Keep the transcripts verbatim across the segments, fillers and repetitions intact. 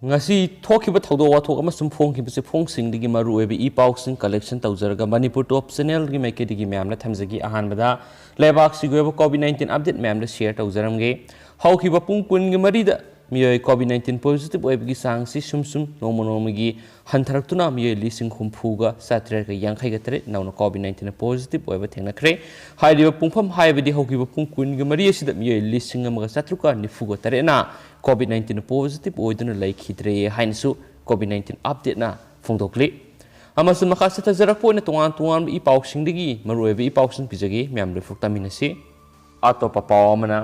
ꯉꯁꯤ ꯊꯣꯛꯈꯤꯕ ꯊꯧꯗꯣꯛ ꯋꯥꯊꯣꯛ ꯑꯃꯁꯨꯡ ꯐꯣꯡꯈꯤꯕ ꯆꯦꯐꯣꯡꯁꯤꯡꯗꯒꯤ ꯃꯔꯨꯑꯣꯏꯕ ꯏ ꯄꯥꯎꯁꯤꯡ ꯀꯂꯦꯛꯁꯟ ꯇꯧꯖꯔꯒ ꯃꯅꯤꯄꯨꯔ ꯇꯣꯞ ꯆꯦꯅꯦꯜꯒꯤ ꯃꯥꯏꯀꯩꯗꯒꯤ ꯃꯌꯥꯝꯅ ꯊꯝꯖꯒꯦ꯫ ꯑꯍꯥꯟꯕꯗ ꯂꯩꯕꯥꯛꯁꯤꯒꯤ ꯑꯣꯏꯕ ꯀꯣꯚꯤꯗ ꯅꯥꯏꯟꯇꯤꯟ ꯑꯞꯗꯦꯠ ꯃꯌꯥꯝꯗ ꯁꯤꯌꯔ ꯇꯧꯖꯔꯝꯒꯦ꯫ ꯍꯧꯈꯤꯕ ꯄꯨꯡ ꯀꯨꯟꯒꯤ ꯃꯔꯤꯗ ꯃꯤꯑꯣꯏ ꯀꯣꯚꯤꯗ ꯅꯥꯏꯟꯇꯤꯟ ꯄꯣꯖꯤꯇꯤꯚ ꯑꯣꯏꯕꯒꯤ ꯆꯥꯡꯁꯤ ꯁꯨꯝ ꯁꯨꯝ ꯅꯣꯡꯃ ꯅꯣꯡꯃꯒꯤ ꯍꯟꯊꯔꯛꯇꯨꯅ ꯃꯤꯑꯣꯏ ꯂꯤꯁꯤꯡ ꯍꯨꯝꯐꯨꯒ ꯆꯥꯇ꯭ꯔꯦꯠꯀ ꯌꯥꯡꯈꯩꯒ ꯇꯔꯦꯠ ꯅꯧꯅ ꯀꯣꯚꯤꯗ ꯅꯥꯏꯟꯇꯤꯟ ꯄꯣꯖꯤꯇꯤꯚ ꯑꯣꯏꯕ ꯊꯦꯡꯅꯈ꯭ꯔꯦ꯫ ꯍꯥꯏꯔꯤꯕ ꯄꯨꯡꯐꯝ ꯍꯥꯏꯕꯗꯤ ꯍꯧꯈꯤꯕ ꯄꯨꯡ ꯀꯨꯟꯒ ꯃꯔꯤ ꯑꯁꯤꯗ ꯃꯤꯑꯣꯏ ꯂꯤꯁꯤꯡ ꯑꯃꯒ ꯆꯥꯇ꯭ꯔꯨꯛꯀ ꯅꯤꯐꯨꯒ ꯇꯔꯦꯠꯅ ꯀꯣꯚꯤꯗ ꯅꯥꯏꯟꯇꯤꯟ ꯄꯣꯖꯤꯇꯤꯚ ꯑꯣꯏꯗꯨꯅ ꯂꯩꯈꯤꯗ꯭ꯔꯦ ꯍꯥꯏꯅꯁꯨ ꯀꯣꯚꯤꯗ ꯅꯥꯏꯟꯇꯤꯟ ꯑꯞꯗꯦꯠꯅ ꯐꯣꯡꯗꯣꯛꯂꯤ꯫ ꯑꯃꯁꯨꯡ ꯃꯈꯥ ꯆꯠꯊꯖꯔꯛꯄ ꯑꯣꯏꯅ ꯇꯣꯉꯥꯟ ꯇꯣꯉꯥꯟꯕ ꯏ ꯄꯥꯎꯁꯤꯡꯗꯒꯤ ꯃꯔꯨꯑꯣꯏꯕ ꯏ ꯄꯥꯎꯁꯤꯡ ꯄꯤꯖꯒꯦ, ꯃꯌꯥꯝ ꯂꯣꯏꯐꯥꯎ ꯇꯥꯃꯤꯟꯅꯁꯤ꯫ ꯑꯇꯣꯞꯄ ꯄꯥꯎ ꯑꯃꯅ,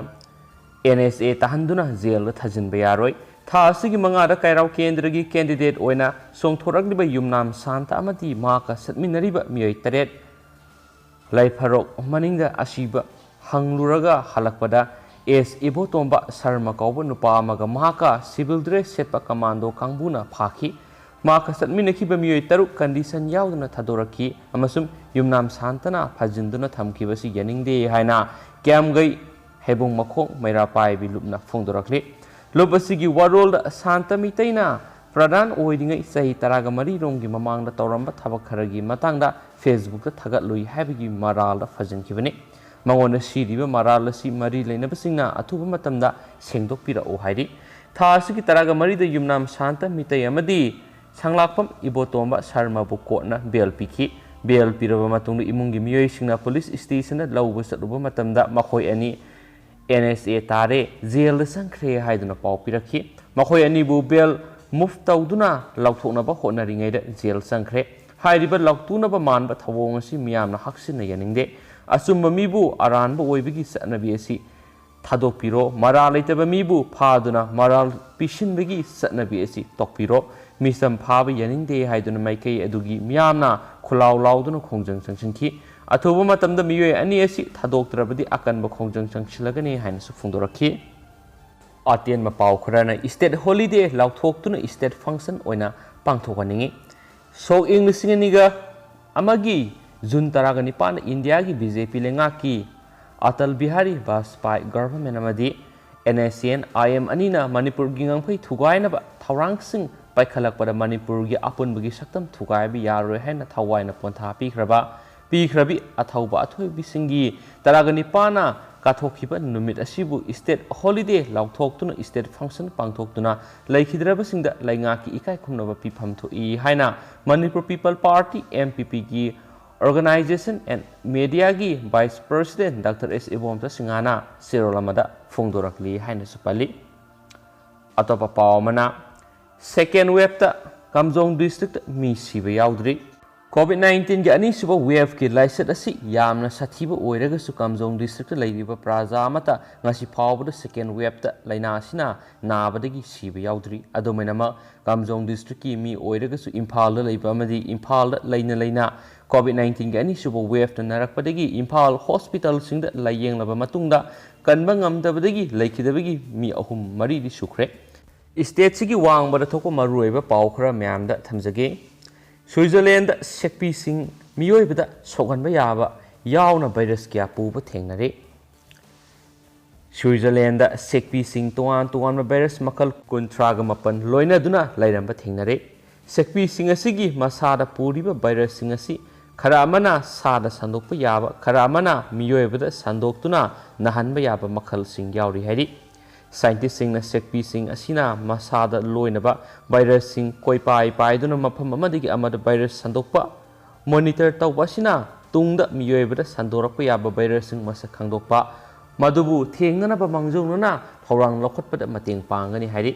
ꯑꯦꯟ ꯑꯦꯁ ꯑꯦ ꯇꯥꯍꯟꯗꯨꯅ ꯖꯦꯜꯗ ꯊꯥꯖꯤꯟꯕ ꯌꯥꯔꯣꯏ꯫ ꯊꯥ ꯑꯁꯤꯒꯤ ꯃꯉꯥꯗ ꯀꯩꯔꯥꯎ ꯀꯦꯟꯗ꯭ꯔꯒꯤ ꯀꯦꯟꯗꯤꯗꯦꯠ ꯑꯣꯏꯅ ꯆꯣꯡꯊꯣꯔꯛꯂꯤꯕ ꯌꯨꯝꯅꯥꯝ ꯁꯥꯟꯇ ꯑꯃꯗꯤ ꯃꯍꯥꯛꯀ ꯆꯠꯃꯤꯟꯅꯔꯤꯕ ꯃꯤꯑꯣꯏ ꯇꯔꯦꯠ ꯂꯩꯐꯔꯣꯛ ꯃꯅꯤꯡꯗ ꯑꯁꯤꯕ ꯍꯪꯂꯨꯔꯒ ꯍꯜꯂꯛꯄꯗ ꯑꯦꯁ ꯏꯕꯣꯇꯣꯝꯕ ꯁꯔꯃ ꯀꯧꯕ ꯅꯨꯄꯥ ꯑꯃꯒ ꯃꯍꯥꯛꯀ ꯁꯤꯚꯤꯜ ꯗ꯭ꯔꯦꯁ ꯁꯦꯠꯄ ꯀꯃꯥꯟꯗꯣ ꯀꯥꯡꯕꯨꯅ ꯐꯥꯈꯤ꯫ ꯃꯍꯥꯛꯀ ꯆꯠꯃꯤꯟꯅꯈꯤꯕ ꯃꯤꯑꯣꯏ ꯇꯔꯨꯛ ꯀꯟꯗꯤꯁꯟ ꯌꯥꯎꯗꯅ ꯊꯥꯗꯣꯔꯛꯈꯤ ꯑꯃꯁꯨꯡ ꯌꯨꯝꯅꯥꯝ ꯁꯥꯟꯇꯅ ꯐꯥꯖꯤꯟꯗꯨꯅ ꯊꯝꯈꯤꯕꯁꯤ ꯌꯥꯅꯤꯡꯗꯦ ꯍꯥꯏꯅ ꯀ꯭ꯌꯥꯝꯒꯩ ꯍꯩꯕꯣꯡ ꯃꯈꯣꯡ ꯃꯩꯔꯥ ꯄꯥꯏꯕꯤ ꯂꯨꯞꯅ ꯐꯣꯡꯗꯣꯔꯛꯂꯤ꯫ ꯂꯨꯞ ꯑꯁꯤꯒꯤ ꯋꯥꯔꯣꯜꯗ ꯁꯥꯟꯇ ꯃꯤꯇꯩꯅ ꯄ꯭ꯔꯙꯥꯟ ꯑꯣꯏꯔꯤꯉꯩ ꯆꯍꯤ ꯇꯔꯥꯒ ꯃꯔꯤ ꯔꯣꯝꯒꯤ ꯃꯃꯥꯡꯗ ꯇꯧꯔꯝꯕ ꯊꯕꯛ ꯈꯔꯒꯤ ꯃꯇꯥꯡꯗ ꯐꯦꯁꯕꯨꯛꯇ ꯊꯥꯒꯠꯂꯨꯏ ꯍꯥꯏꯕꯒꯤ ꯃꯔꯥꯜꯗ ꯐꯥꯖꯤꯟꯈꯤꯕꯅꯤ꯫ ꯃꯉꯣꯟꯗ ꯁꯤꯔꯤꯕ ꯃꯔꯥꯜ ꯑꯁꯤ ꯃꯔꯤ ꯂꯩꯅꯕꯁꯤꯡꯅ ꯑꯊꯨꯕ ꯃꯇꯝꯗ ꯁꯦꯡꯗꯣꯛꯄꯤꯔꯛꯎ ꯍꯥꯏꯔꯤ꯫ ꯊꯥ ꯑꯁꯤꯒꯤ ꯇꯔꯥꯒ ꯃꯔꯤꯗ ꯌꯨꯝꯅꯥꯝ ꯁꯥꯟꯇ ꯃꯤꯇꯩ ꯑꯃꯗꯤ ꯁꯪꯂꯥꯛꯄꯝ ꯏꯕꯣꯇꯣꯝꯕ ꯁꯔꯃꯕꯨ ꯀꯣꯔꯠꯅ ꯕꯦꯜ ꯄꯤꯈꯤ꯫ ꯕꯦꯜ ꯄꯤꯔꯕ ꯃꯇꯨꯡꯗ ꯏꯃꯨꯡꯒꯤ ꯃꯤꯑꯣꯏꯁꯤꯡꯅ ꯄꯨꯂꯤꯁ ꯁ꯭ꯇꯦꯁꯟꯗ ꯂꯧꯕ ꯆꯠꯂꯨꯕ ꯃꯇꯝꯗ ꯃꯈꯣꯏ ꯑꯅꯤ ꯑꯦꯟ ꯑꯦꯁ ꯑꯦ ꯇꯥꯔꯦ, ꯖꯦꯜꯗ ꯆꯪꯈ꯭ꯔꯦ ꯍꯥꯏꯗꯨꯅ ꯄꯥꯎ ꯄꯤꯔꯛꯈꯤ꯫ ꯃꯈꯣꯏ ꯑꯅꯤꯕꯨ ꯕꯦꯜ ꯃꯨꯐ ꯇꯧꯗꯨꯅ ꯂꯧꯊꯣꯛꯅꯕ ꯍꯣꯠꯅꯔꯤꯉꯩꯗ ꯖꯦꯜ ꯆꯪꯈ꯭ꯔꯦ꯫ ꯍꯥꯏꯔꯤꯕ ꯂꯧꯊꯣꯛꯅꯕ ꯃꯥꯟꯕ ꯊꯧꯑꯣꯡ ꯑꯁꯤ ꯃꯤꯌꯥꯝꯅ ꯍꯛꯆꯤꯟꯅ ꯌꯥꯅꯤꯡꯗꯦ꯫ ꯑꯆꯨꯝꯕ ꯃꯤꯕꯨ ꯑꯔꯥꯟꯕ ꯑꯣꯏꯕꯒꯤ ꯆꯠꯅꯕꯤ ꯑꯁꯤ ꯊꯥꯗꯣꯛꯄꯤꯔꯣ꯫ ꯃꯔꯥꯜ ꯂꯩꯇꯕ ꯃꯤꯕꯨ ꯐꯥꯗꯨꯅ ꯃꯔꯥꯜ ꯄꯤꯁꯤꯟꯕꯒꯤ ꯆꯠꯅꯕꯤ ꯑꯁꯤ ꯇꯣꯛꯄꯤꯔꯣ꯫ ꯃꯤꯆꯝ ꯐꯥꯕ ꯌꯥꯅꯤꯡꯗꯦ ꯍꯥꯏꯗꯨꯅ ꯃꯥꯏꯀꯩ ꯑꯗꯨꯒꯤ ꯃꯤꯌꯥꯝꯅ ꯈꯨꯜꯂꯥꯎ ꯂꯥꯎꯗꯨꯅ ꯈꯣꯡꯖꯪ ꯆꯪꯁꯤꯟꯈꯤ꯫ ꯑꯊꯨꯕ ꯃꯇꯝꯗ ꯃꯤꯑꯣꯏ ꯑꯅꯤ ꯑꯁꯤ ꯊꯥꯗꯣꯛꯇ꯭ꯔꯕꯗꯤ ꯑꯀꯟꯕ ꯈꯣꯡꯖꯪ ꯆꯪꯁꯤꯜꯂꯒꯅꯤ ꯍꯥꯏꯅꯁꯨ ꯐꯣꯡꯗꯣꯔꯛꯈꯤ꯫ ꯑꯇꯦꯟꯕ ꯄꯥꯎ ꯈꯔꯅ ꯁ꯭ꯇꯦꯠ ꯍꯣꯂꯤꯗꯦ ꯂꯥꯎꯊꯣꯛꯇꯨꯅ ꯁ꯭ꯇꯦꯠ ꯐꯪꯁꯟ ꯑꯣꯏꯅ ꯄꯥꯡꯊꯣꯛꯍꯟꯅꯤꯡꯏ꯫ ꯁꯣꯛ ꯏꯪ ꯂꯤꯁꯤꯡ ꯑꯅꯤꯒ ꯑꯃꯒꯤ ꯖꯨꯟ ꯇꯔꯥꯒ ꯅꯤꯄꯥꯟꯗ ꯏꯟꯗꯤꯌꯥꯒꯤ ꯕꯤ ꯖꯦ ꯄꯤ ꯂꯩꯉꯥꯛꯀꯤ ꯑꯇꯜ ꯕꯤꯍꯥꯔꯤ ꯕꯥꯖꯄꯥꯏ ꯒꯚꯔꯟꯃꯦꯟ ꯑꯃꯗꯤ NSCN IM ꯑꯅꯤꯅ ꯃꯅꯤꯄꯨꯔꯒꯤ ꯉꯝꯈꯩ ꯊꯨꯒꯥꯏꯅꯕ ꯊꯧꯔꯥꯡꯁꯤꯡ ꯄꯥꯏꯈꯠꯂꯛꯄꯗ ꯃꯅꯤꯄꯨꯔꯒꯤ ꯑꯄꯨꯟꯕꯒꯤ ꯁꯛꯇꯝ ꯊꯨꯒꯥꯏꯕ ꯌꯥꯔꯣꯏ ꯍꯥꯏꯅ ꯊꯋꯥꯏꯅ ꯄꯣꯟꯊꯥ ꯄꯤꯈ꯭ꯔꯕ ꯄꯤꯈ꯭ꯔꯕꯤ ꯑꯊꯧꯕ ꯑꯊꯣꯏꯕꯤꯁꯤꯡꯒꯤ ꯇꯔꯥꯒ ꯅꯤꯄꯥꯟꯅ ꯀꯥꯊꯣꯛꯈꯤꯕ ꯅꯨꯃꯤꯠ ꯑꯁꯤꯕꯨ state holiday ꯂꯥꯎꯊꯣꯛꯇꯨꯅ state function ꯄꯥꯡꯊꯣꯛꯇꯨꯅ ꯂꯩꯈꯤꯗ꯭ꯔꯕꯁꯤꯡꯗ ꯂꯩꯉꯥꯛꯀꯤ ꯏꯀꯥꯏ ꯈꯨꯝꯅꯕ ꯄꯤꯐꯝ ꯊꯣꯛꯏ ꯍꯥꯏꯅ Manipur People Party, MPPꯒꯤ Organization and Mediaꯒꯤ Vice President Doctor S ꯏꯕꯣꯝꯆ ꯁꯤꯡꯍꯅ ꯆꯦꯔꯣꯜ ꯑꯃꯗ ꯐꯣꯡꯗꯣꯔꯛꯂꯤ ꯍꯥꯏꯅꯁꯨ ꯄꯜꯂꯤ꯫ ꯑꯇꯣꯞꯄ ꯄꯥꯎ ꯑꯃꯅ, second waveꯇ ꯀꯥꯝꯖꯣꯡ districtꯇ ꯃꯤ ꯁꯤꯕ ꯌꯥꯎꯗ꯭ꯔꯤ꯫ COVID nineteenꯒꯤ ꯑꯅꯤꯁꯨꯕ waveꯀꯤ ꯂꯥꯏꯆꯠ ꯑꯁꯤ ꯌꯥꯝꯅ ꯁꯥꯊꯤꯕ ꯑꯣꯏꯔꯒꯁꯨ ꯀꯥꯝꯖꯣꯡ districtꯇ ꯂꯩꯔꯤꯕ ꯄ꯭ꯔꯖꯥ ꯑꯃꯠꯇ ꯉꯁꯤ ꯐꯥꯎꯕꯗ second waveꯇ ꯂꯥꯏꯅꯥ ꯑꯁꯤꯅ ꯅꯥꯕꯗꯒꯤ ꯁꯤꯕ ꯌꯥꯎꯗ꯭ꯔꯤ꯫ ꯑꯗꯨꯃꯥꯏꯅꯃꯛ ꯀꯥꯝꯖꯣꯡ districtꯀꯤ ꯃꯤ ꯑꯣꯏꯔꯒꯁꯨ ꯏꯝꯐꯥꯜꯗ ꯂꯩꯕ ꯑꯃꯗꯤ ꯏꯝꯐꯥꯜꯗ ꯂꯩꯅ ꯂꯩꯅ COVID nineteenꯒꯤ ꯑꯅꯤꯁꯨꯕ waveꯅ ꯅꯥꯔꯛꯄꯗꯒꯤ ꯏꯝꯐꯥꯜ hospitalꯁꯤꯡꯗ ꯂꯥꯌꯦꯡꯂꯕ ꯃꯇꯨꯡꯗ ꯀꯟꯕ ꯉꯝꯗꯕꯗꯒꯤ ꯂꯩꯈꯤꯗꯕꯒꯤ ꯃꯤ ꯑꯍꯨꯝ ꯃꯔꯤꯗꯤ ꯁꯨꯈ꯭ꯔꯦ꯫ Stateꯁꯤꯒꯤ ꯋꯥꯡꯃꯗ ꯊꯣꯛꯄ ꯃꯔꯨꯑꯣꯏꯕ ꯄꯥꯎ ꯈꯔ ꯃꯌꯥꯝꯗ ꯊꯝꯖꯒꯦ꯫ Switzerlandꯗ ꯁꯦꯛꯄꯤꯁꯤꯡ ꯃꯤꯑꯣꯏꯕꯗ ꯁꯣꯛꯍꯟꯕ ꯌꯥꯕ ꯌꯥꯎꯅ virus ꯀꯌꯥ ꯄꯨꯕ ꯊꯦꯡꯅꯔꯦ꯫ Switzerlandꯗ ꯁꯦꯛꯄꯤꯁꯤꯡ ꯇꯣꯉꯥꯟ ꯇꯣꯉꯥꯟꯕ virus ꯃꯈꯜ ꯀꯨꯟꯊ꯭ꯔꯥꯒ ꯃꯥꯄꯟ ꯂꯣꯏꯅꯗꯨꯅ ꯂꯩꯔꯝꯕ ꯊꯦꯡꯅꯔꯦ꯫ ꯁꯦꯛꯄꯤꯁꯤꯡ ꯑꯁꯤꯒꯤ ꯃꯁꯥꯗ ꯄꯨꯔꯤꯕ virusꯁꯤꯡ ꯑꯁꯤ ꯈꯔ ꯑꯃꯅ ꯁꯥꯗ ꯁꯟꯗꯣꯛꯄ ꯌꯥꯕ, ꯈꯔ ꯑꯃꯅ ꯃꯤꯑꯣꯏꯕꯗ ꯁꯟꯗꯣꯛꯇꯨꯅ ꯅꯥꯍꯟꯕ ꯌꯥꯕ ꯃꯈꯜꯁꯤꯡ ꯌꯥꯎꯔꯤ ꯍꯥꯏꯔꯤ꯫ Scientistꯁꯤꯡꯅ ꯁꯦꯛꯄꯤꯁꯤꯡ ꯑꯁꯤꯅ ꯃꯁꯥꯗ ꯂꯣꯏꯅꯕ virusꯁꯤꯡ ꯀꯣꯏꯄꯥꯏ ꯄꯥꯏꯗꯨꯅ ꯃꯐꯝ ꯑꯃꯗꯒꯤ ꯑꯃꯗ virus ꯁꯟꯗꯣꯛꯄ monitor ꯇꯧꯕ ꯑꯁꯤꯅ ꯇꯨꯡꯗ ꯃꯤꯑꯣꯏꯕꯗ ꯁꯟꯗꯣꯔꯛꯄ ꯌꯥꯕ virusꯁꯤꯡ ꯃꯁꯛ ꯈꯪꯗꯣꯛꯄ, ꯃꯗꯨꯕꯨ ꯊꯦꯡꯅꯅꯕ ꯃꯥꯡꯖꯧꯅꯅ ꯊꯧꯔꯥꯡ ꯂꯧꯈꯠꯄꯗ ꯃꯇꯦꯡ ꯄꯥꯡꯒꯅꯤ ꯍꯥꯏꯔꯤ꯫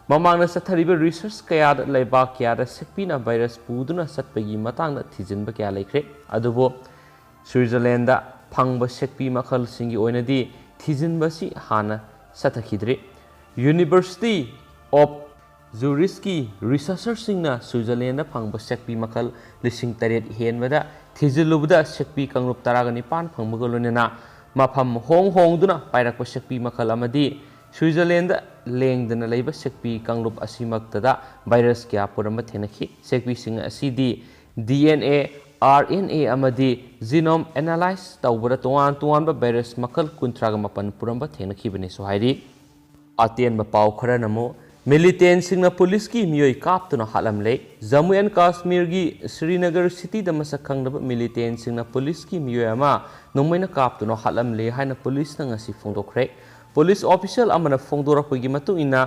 ꯃꯃꯥꯡꯗ ꯆꯠꯊꯔꯤꯕ research ꯀꯌꯥꯗ ꯂꯩꯕꯥꯛ ꯀꯌꯥꯗ ꯁꯦꯛꯄꯤꯅ virus ꯄꯨꯗꯨꯅ ꯆꯠꯄꯒꯤ ꯃꯇꯥꯡꯗ ꯊꯤꯖꯤꯟꯕ ꯀꯌꯥ ꯂꯩꯈ꯭ꯔꯦ꯫ ꯑꯗꯨꯕꯨ Switzerlandꯗ ꯐꯪꯕ ꯁꯦꯛꯄꯤ ꯃꯈꯜꯁꯤꯡꯒꯤ ꯑꯣꯏꯅꯗꯤ ꯊꯤꯖꯤꯟꯕꯁꯤ ꯍꯥꯟꯅ ꯆꯠꯊꯈꯤꯗ꯭ꯔꯤ꯫ University of Zurichꯀꯤ researcherꯁꯤꯡꯅ Switzerlandꯗ ꯐꯪꯕ ꯁꯦꯛꯄꯤ ꯃꯈꯜ ꯂꯤꯁꯤꯡ ꯇꯔꯦꯠ ꯍꯦꯟꯕꯗ ꯊꯤꯖꯤꯜꯂꯨꯕꯗ ꯁꯦꯛꯄꯤ ꯀꯥꯡꯂꯨꯞ ꯇꯔꯥꯒ ꯅꯤꯄꯥꯟ ꯐꯪꯕꯒ ꯂꯣꯏꯅꯅ ꯃꯐꯝ ꯍꯣꯡ ꯍꯣꯡꯗꯨꯅ ꯄꯥꯏꯔꯛꯄ ꯁꯦꯛꯄꯤ ꯃꯈꯜ ꯑꯃꯗꯤ Switzerlandꯗ ꯂꯦꯡꯗꯅ ꯂꯩꯕ ꯁꯦꯛꯄꯤ ꯀꯥꯡꯂꯨꯞ ꯑꯁꯤꯃꯛꯇꯗ virus ꯀꯌꯥ ꯄꯨꯔꯝꯕ ꯊꯦꯡꯅꯈꯤ꯫ ꯁꯦꯛꯄꯤꯁꯤꯡ ꯑꯁꯤꯗꯤ DNA, RNA ꯑꯃꯗꯤ genome analyze ꯇꯧꯕꯗ ꯇꯣꯉꯥꯟ ꯇꯣꯉꯥꯟꯕ virus ꯃꯈꯜ ꯀꯨꯟꯊ꯭ꯔꯥꯒ ꯃꯥꯄꯟ ꯄꯨꯔꯝꯕ ꯊꯦꯡꯅꯈꯤꯕꯅꯤꯁꯨ ꯍꯥꯏꯔꯤ꯫ ꯑꯇꯦꯟꯕ ꯄꯥꯎ ꯈꯔꯅ ꯑꯃꯨꯛ, ꯃꯤꯂꯤꯇꯦꯟꯁꯤꯡꯅ ꯄꯨꯂꯤꯁꯀꯤ ꯃꯤꯑꯣꯏ ꯀꯥꯞꯇꯨꯅ ꯍꯥꯠꯂꯝꯂꯦ꯫ ꯖꯝꯃꯨ ꯑꯦꯟ ꯀꯥꯁꯃꯤꯔꯒꯤ ꯁ꯭ꯔꯤꯅꯒꯔ ꯁꯤꯇꯤꯗ ꯃꯁꯛ ꯈꯪꯗꯕ ꯃꯤꯂꯤꯇꯦꯟꯁꯤꯡꯅ ꯄꯨꯂꯤꯁꯀꯤ ꯃꯤꯑꯣꯏ ꯑꯃ ꯅꯣꯡꯃꯩꯅ ꯀꯥꯞꯇꯨꯅ ꯍꯥꯠꯂꯝꯂꯦ ꯍꯥꯏꯅ ꯄꯨꯂꯤꯁꯅ ꯉꯁꯤ ꯐꯣꯡꯗꯣꯛꯈ꯭ꯔꯦ꯫ ꯄꯨꯂꯤꯁ ꯑꯣꯐꯤꯁꯤꯌꯦꯜ ꯑꯃꯅ ꯐꯣꯡꯗꯣꯔꯛꯄꯒꯤ ꯃꯇꯨꯡ ꯏꯟꯅ,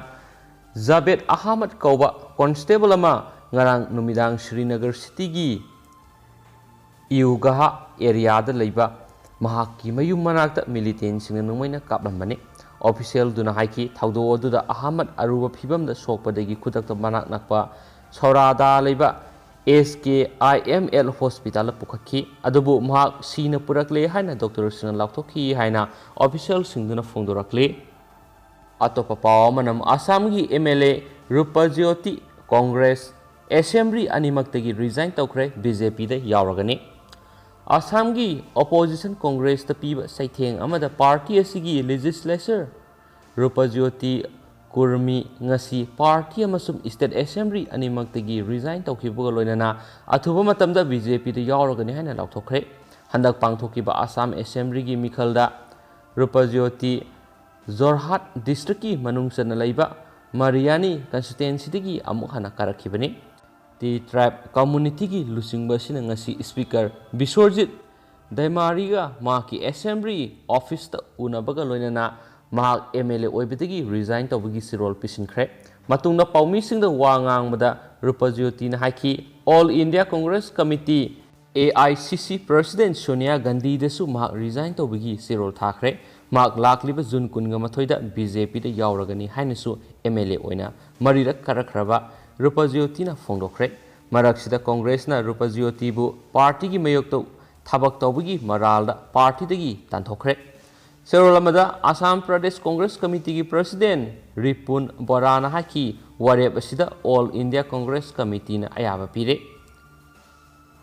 ꯖꯥꯕꯦꯗ ꯑꯍꯃꯗ ꯀꯧꯕ ꯀꯣꯟꯁꯇꯦꯕꯜ ꯑꯃ ꯉꯔꯥꯡ ꯅꯨꯃꯤꯗꯥꯡ ꯁ꯭ꯔꯤꯅꯒꯔ ꯁꯤꯇꯤꯒꯤ ꯏꯎꯒꯥꯍꯥ ꯑꯦꯔꯤꯌꯥꯗ ꯂꯩꯕ ꯃꯍꯥꯛꯀꯤ ꯃꯌꯨꯝ ꯃꯅꯥꯛꯇ ꯃꯤꯂꯤꯇꯦꯟꯁꯤꯡꯅ ꯅꯣꯡꯃꯩꯅ ꯀꯥꯞꯂꯝꯕꯅꯤ꯫ ꯑꯣꯐꯤꯁꯤꯌꯦꯜꯗꯨꯅ ꯍꯥꯏꯈꯤ, ꯊꯧꯗꯣꯛ ꯑꯗꯨꯗ ꯑꯍꯃꯗ ꯑꯔꯨꯕ ꯐꯤꯚꯝꯗ ꯁꯣꯛꯄꯗꯒꯤ ꯈꯨꯗꯛꯇ ꯃꯅꯥꯛ ꯅꯛꯄ ꯁꯧꯔꯥꯗꯥ ꯂꯩꯕ ꯑꯦꯁ ꯀꯦ ꯑꯥꯏ ꯑꯦꯝ ꯑꯦꯜ ꯍꯣꯁꯄꯤꯇꯥꯜꯗ ꯄꯨꯈꯠꯈꯤ, ꯑꯗꯨꯕꯨ ꯃꯍꯥꯛ ꯁꯤꯅ ꯄꯨꯔꯛꯂꯦ ꯍꯥꯏꯅ ꯗꯣꯛꯇꯔꯁꯤꯡꯅ ꯂꯥꯎꯊꯣꯛꯈꯤ ꯍꯥꯏꯅ ꯑꯣꯐꯤꯁꯤꯌꯦꯜꯁꯤꯡꯗꯨꯅ ꯐꯣꯡꯗꯣꯔꯛꯂꯤ꯫ ꯑꯇꯣꯞꯄ ꯄꯥꯎ ꯑꯃꯅ, ꯑꯁꯥꯝꯒꯤ M L A Rupjyoti Congress assembly ꯑꯅꯤꯃꯛꯇꯒꯤ ꯔꯤꯖꯥꯏꯟ ꯇꯧꯈ꯭ꯔꯦ, ꯕꯤ ꯖꯦ ꯄꯤꯗ ꯌꯥꯎꯔꯒꯅꯤ꯫ ꯑꯁꯥꯝꯒꯤ ꯑꯣꯄꯣꯖꯤꯁꯟ ꯀꯣꯡꯒ꯭ꯔꯦꯁꯇ ꯄꯤꯕ ꯆꯩꯊꯦꯡ ꯑꯃꯗ ꯄꯥꯔꯇꯤ ꯑꯁꯤꯒꯤ ꯂꯦꯖꯤꯁꯂꯦꯆꯔ ꯔꯨꯄꯖ꯭ꯌꯣꯇꯤ ꯀꯨꯔꯃꯤ ꯉꯁꯤ ꯄꯥꯔꯇꯤ ꯑꯃꯁꯨꯡ ꯁ꯭ꯇꯦꯠ ꯑꯦꯁꯦꯝꯕ꯭ꯂꯤ ꯑꯅꯤꯃꯛꯇꯒꯤ ꯔꯤꯖꯥꯏꯟ ꯇꯧꯈꯤꯕꯒ ꯂꯣꯏꯅꯅ ꯑꯊꯨꯕ ꯃꯇꯝꯗ ꯕꯤ ꯖꯦ ꯄꯤꯗ ꯌꯥꯎꯔꯒꯅꯤ ꯍꯥꯏꯅ ꯂꯥꯎꯊꯣꯛꯈ꯭ꯔꯦ꯫ ꯍꯟꯗꯛ ꯄꯥꯡꯊꯣꯛꯈꯤꯕ ꯑꯁꯥꯝ ꯑꯦꯁꯦꯝꯕ꯭ꯂꯤꯒꯤ ꯃꯤꯈꯜꯗ ꯔꯨꯄꯖ꯭ꯌꯣꯇꯤ ꯖꯣꯔꯍꯥꯠ ꯗꯤꯁꯇ꯭ꯔꯤꯛꯀꯤ ꯃꯅꯨꯡ ꯆꯟꯅ ꯂꯩꯕ ꯃꯔꯤꯌꯥꯅꯤ ꯀꯟꯁꯇꯤꯇ꯭ꯋꯦꯟꯁꯤꯗꯒꯤ ꯑꯃꯨꯛ ꯍꯟꯅ ꯀꯥꯔꯛꯈꯤꯕꯅꯤ꯫ ꯇꯤ ꯇ꯭ꯔꯥꯏꯕ ꯀꯝꯃꯨꯅꯤꯇꯤꯒꯤ ꯂꯨꯆꯤꯡꯕ ꯑꯁꯤꯅ ꯉꯁꯤ ꯁ꯭ꯄꯤꯀꯔ ꯕꯤꯁ꯭ꯋꯔꯖꯤꯠ ꯗꯩꯃꯥꯔꯤꯒ ꯃꯍꯥꯛꯀꯤ ꯑꯦꯁꯦꯝꯕ꯭ꯂꯤ ꯑꯣꯐꯤꯁꯇ ꯎꯅꯕꯒ ꯂꯣꯏꯅꯅ ꯃꯍꯥꯛ ꯑꯦꯝ ꯑꯦꯜ ꯑꯦ ꯑꯣꯏꯕꯗꯒꯤ ꯔꯤꯖꯥꯏꯟ ꯇꯧꯕꯒꯤ ꯆꯦꯔꯣꯜ ꯄꯤꯁꯤꯟꯈ꯭ꯔꯦ꯫ ꯃꯇꯨꯡꯗ ꯄꯥꯎꯃꯤꯁꯤꯡꯗ ꯋꯥ ꯉꯥꯡꯕꯗ ꯔꯨꯄꯖ꯭ꯌꯣꯇꯤꯅ ꯍꯥꯏꯈꯤ, all India Congress committee, A I C C, president Sonia ꯒꯥꯟꯙꯤꯗꯁꯨ ꯃꯍꯥꯛ ꯔꯤꯖꯥꯏꯟ ꯇꯧꯕꯒꯤ ꯆꯦꯔꯣꯜ ꯊꯥꯈ꯭ꯔꯦ꯫ ꯃꯍꯥꯛ ꯂꯥꯛꯂꯤꯕ ꯖꯨꯟ ꯀꯨꯟꯒ ꯃꯥꯊꯣꯏꯗ ꯕꯤ ꯖꯦ ꯄꯤꯗ ꯌꯥꯎꯔꯒꯅꯤ ꯍꯥꯏꯅꯁꯨ ꯑꯦꯝ ꯑꯦꯜ ꯑꯦ ꯑꯣꯏꯅ ꯃꯔꯤꯔꯛ ꯀꯥꯔꯛꯈ꯭ꯔꯕ ꯔꯨꯄꯖ꯭ꯌꯣꯇꯤꯅ ꯐꯣꯡꯗꯣꯛꯈ꯭ꯔꯦ꯫ ꯃꯔꯛꯁꯤꯗ ꯀꯣꯡꯒ꯭ꯔꯦꯁꯅ ꯔꯨꯄꯖ꯭ꯌꯣꯇꯤꯕꯨ ꯄꯥꯔꯇꯤꯒꯤ ꯃꯥꯌꯣꯛꯇ ꯊꯕꯛ ꯇꯧꯕꯒꯤ ꯃꯔꯥꯜꯗ ꯄꯥꯔꯇꯤꯗꯒꯤ ꯇꯥꯟꯊꯣꯛꯈ꯭ꯔꯦ꯫ ꯆꯦꯔꯣꯜ ꯑꯃꯗ ꯑꯁꯥꯝ ꯄ꯭ꯔꯗꯦꯁ ꯀꯣꯡꯒ꯭ꯔꯦꯁ ꯀꯃꯤꯇꯤꯒꯤ ꯄ꯭ꯔꯁꯤꯗꯦꯟꯠ ꯔꯤꯄꯨꯟ ꯕꯣꯔꯥꯅ ꯍꯥꯏꯈꯤ, ꯋꯥꯔꯦꯞ ꯑꯁꯤꯗ ꯑꯣꯜ ꯏꯟꯗꯤꯌꯥ ꯀꯣꯡꯒ꯭ꯔꯦꯁ ꯀꯃꯤꯇꯤꯅ ꯑꯌꯥꯕ ꯄꯤꯔꯦ꯫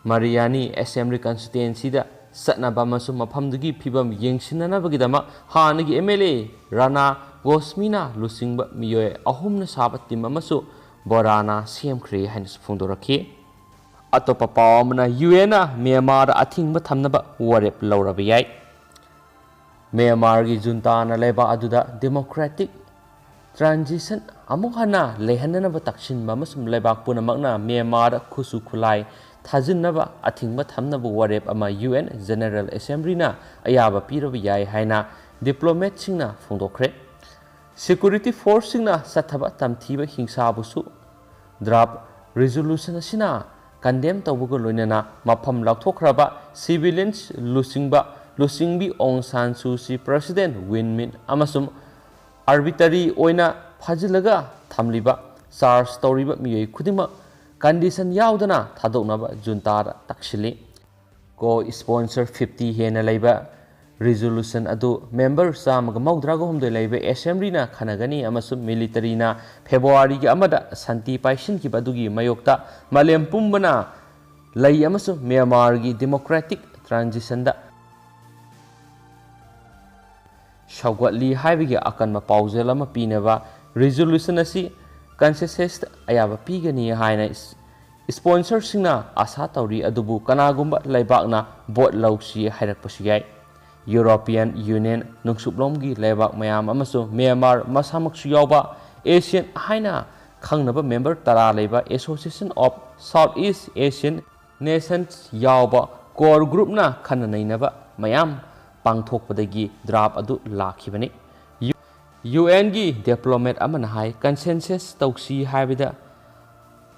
ꯃꯔꯤꯌꯥꯅꯤ ꯑꯦꯁꯦꯝꯕ꯭ꯂꯤ ꯀꯟꯁꯇꯤꯇ꯭ꯋꯦꯟꯁꯤꯗ ꯆꯠꯅꯕ ꯑꯃꯁꯨꯡ ꯃꯐꯝꯗꯨꯒꯤ ꯐꯤꯕꯝ ꯌꯦꯡꯁꯤꯟꯅꯅꯕꯒꯤꯗꯃꯛ ꯍꯥꯟꯅꯒꯤ ꯑꯦꯝ ꯑꯦꯜ ꯑꯦ ꯔꯥꯅꯥ ꯒꯣꯁꯃꯤꯅ ꯂꯨꯆꯤꯡꯕ ꯃꯤꯑꯣꯏ ꯑꯍꯨꯝꯅ ꯁꯥꯕ ꯇꯤꯝ ꯑꯃꯁꯨ ꯕꯣꯔꯥꯅ ꯁꯦꯝꯈ꯭ꯔꯦ ꯍꯥꯏꯅꯁꯨ ꯐꯣꯡꯗꯣꯔꯛꯈꯤ꯫ ꯑꯇꯣꯞꯄ ꯄꯥꯎ ꯑꯃꯅ, ꯌꯨ ꯑꯦꯟꯅ ꯃ꯭ꯌꯥꯟꯃꯥꯔꯗ ꯑꯊꯤꯡꯕ ꯊꯝꯅꯕ ꯋꯥꯔꯦꯞ ꯂꯧꯔꯕ ꯌꯥꯏ꯫ ꯃ꯭ꯌꯥꯟꯃꯥꯔꯒꯤ ꯖꯨꯟꯇꯥꯅ ꯂꯩꯕꯥꯛ ꯑꯗꯨꯗ ꯗꯦꯃꯣꯀ꯭ꯔꯦꯇꯤꯛ Transition ꯑꯃꯨꯛ ꯍꯟꯅ ꯂꯩꯍꯟꯅꯅꯕ ꯇꯛꯁꯤꯟꯕ ꯑꯃꯁꯨꯡ ꯂꯩꯕꯥꯛ ꯄꯨꯝꯅꯃꯛꯅ ꯃ꯭ꯌꯥꯟꯃꯥꯔꯗ ꯈꯨꯠꯁꯨ ꯈꯨꯠꯂꯥꯏ ꯊꯥꯖꯤꯟꯅꯕ ꯑꯊꯤꯡꯕ ꯊꯝꯅꯕ ꯋꯥꯔꯦꯞ ꯑꯃ ꯌꯨ ꯑꯦꯟ General Assemblyꯅ ꯑꯌꯥꯕ ꯄꯤꯔꯕ ꯌꯥꯏ ꯍꯥꯏꯅ diplomatꯁꯤꯡꯅ ꯐꯣꯡꯗꯣꯛꯈ꯭ꯔꯦ꯫ Security forceꯁꯤꯡꯅ ꯆꯠꯊꯕ ꯇꯝꯊꯤꯕ ꯍꯤꯡꯁꯥꯕꯨꯁꯨ draft resolution ꯑꯁꯤꯅ condemn ꯇꯧꯕꯒ ꯂꯣꯏꯅꯅ ꯃꯐꯝ ꯂꯧꯊꯣꯛꯈ꯭ꯔꯕ civilians ꯂꯨꯆꯤꯡꯕ ꯂꯨꯆꯤꯡꯕꯤ ꯑꯣꯡ ꯁꯥꯟ ꯁꯨ ꯆꯤ, President Win Myint ꯑꯃꯁꯨꯡ arbitrary ꯑꯣꯏꯅ ꯐꯥꯖꯤꯜꯂꯒ ꯊꯝꯂꯤꯕ charge ꯇꯧꯔꯤꯕ ꯃꯤꯑꯣꯏ ꯈꯨꯗꯤꯡꯃꯛ condition ꯌꯥꯎꯗꯅ ꯊꯥꯗꯣꯛꯅꯕ ꯖꯨꯟꯇꯥꯗ ꯇꯛꯁꯤꯜꯂꯤ꯫ Co-sponsor fifty ꯍꯦꯟꯅ ꯂꯩꯕ resolution ꯑꯗꯨ member ꯆꯥꯝꯃꯒ ꯃꯧꯗ꯭ꯔꯥꯒ ꯍꯨꯝꯗꯣꯏ ꯂꯩꯕ Assemblyꯅ ꯈꯟꯅꯒꯅꯤ ꯑꯃꯁꯨꯡ militaryꯅ Februaryꯒꯤ ꯑꯃꯗ ꯁꯥꯟꯇꯤ ꯄꯥꯏꯁꯤꯟꯈꯤꯕ ꯑꯗꯨꯒꯤ ꯃꯥꯌꯣꯛꯇ ꯃꯥꯂꯦꯝ ꯄꯨꯝꯕꯅ ꯂꯩ ꯑꯃꯁꯨꯡ ꯃ꯭ꯌꯥꯟꯃꯥꯔꯒꯤ democratic transitionꯗ ꯁꯧꯒꯠꯂꯤ ꯍꯥꯏꯕꯒꯤ ꯑꯀꯟꯕ ꯄꯥꯎꯖꯦꯜ ꯑꯃ ꯄꯤꯅꯕ resolution ꯑꯁꯤ consensusꯇ ꯑꯌꯥꯕ ꯄꯤꯒꯅꯤ ꯍꯥꯏꯅ ꯁ꯭ꯄꯣꯟꯁꯔꯁꯤꯡꯅ ꯑꯥꯁꯥ ꯇꯧꯔꯤ, ꯑꯗꯨꯕꯨ ꯀꯅꯥꯒꯨꯝꯕ ꯂꯩꯕꯥꯛꯅ vote ꯂꯧꯁꯤ ꯍꯥꯏꯔꯛꯄꯁꯨ ꯌꯥꯏ꯫ European Union, ꯅꯨꯡꯁꯨꯞꯂꯣꯝꯒꯤ ꯂꯩꯕꯥꯛ ꯃꯌꯥꯝ ꯑꯃꯁꯨꯡ ꯃ꯭ꯌꯥꯟꯃꯥꯔ ꯃꯁꯥꯃꯛꯁꯨ ꯌꯥꯎꯕ ASEAN ꯍꯥꯏꯅ ꯈꯪꯅꯕ member ꯇꯔꯥ ꯂꯩꯕ Association of Southeast Asian Nations ꯌꯥꯎꯕ core groupꯅ ꯈꯟꯅ ꯅꯩꯅꯕ ꯃꯌꯥꯝ ꯄꯥꯡꯊꯣꯛꯄꯗꯒꯤ draft ꯑꯗꯨ ꯂꯥꯛꯈꯤꯕꯅꯤ꯫ ꯌꯨ-, UNꯒꯤ diplomat ꯑꯃꯅ ꯍꯥꯏ, consensus ꯇꯧꯁꯤ ꯍꯥꯏꯕꯗ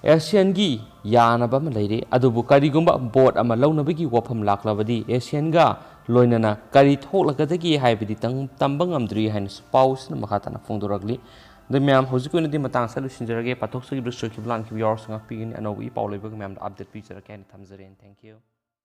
ASEANꯒꯤ ꯌꯥꯅꯕ ꯑꯃ ꯂꯩꯔꯦ, ꯑꯗꯨꯕꯨ ꯀꯔꯤꯒꯨꯝꯕ vote ꯑꯃ ꯂꯧꯅꯕꯒꯤ ꯋꯥꯐꯝ ꯂꯥꯛꯂꯕꯗꯤ ASEANꯒ ꯂꯣꯏꯅꯅ ꯀꯔꯤ ꯊꯣꯛꯂꯒꯗꯒꯦ ꯍꯥꯏꯕꯗꯤ ꯇꯪ-, ꯇꯝꯕ ꯉꯝꯗ꯭ꯔꯤ ꯍꯥꯏꯅꯁꯨ ꯄꯥꯎꯁꯤꯅ ꯃꯈꯥ ꯇꯥꯅ ꯐꯣꯡꯗꯣꯔꯛꯂꯤ꯫ ꯑꯗꯨ ꯃꯌꯥꯝ, ꯍꯧꯖꯤꯛꯀꯤ ꯑꯣꯏꯅꯗꯤ ꯃꯇꯥꯡ ꯑꯁꯤꯗ ꯂꯣꯏꯁꯤꯟꯖꯔꯒꯦ꯫ ꯄꯥꯊꯣꯛꯆꯈꯤꯕꯗ ꯁꯣꯏꯈꯤꯕ ꯂꯥꯟꯈꯤꯕ ꯌꯥꯎꯔꯁꯨ ꯉꯥꯛꯄꯤꯒꯅꯤ꯫ ꯑꯅꯧꯕ ꯏ ꯄꯥꯎ ꯂꯩꯕꯒ ꯃꯌꯥꯝꯗ update ꯄꯤꯖꯔꯛꯀꯦ ꯍꯥꯏꯅ ꯊꯝꯖꯔꯦ꯫ Thank you꯫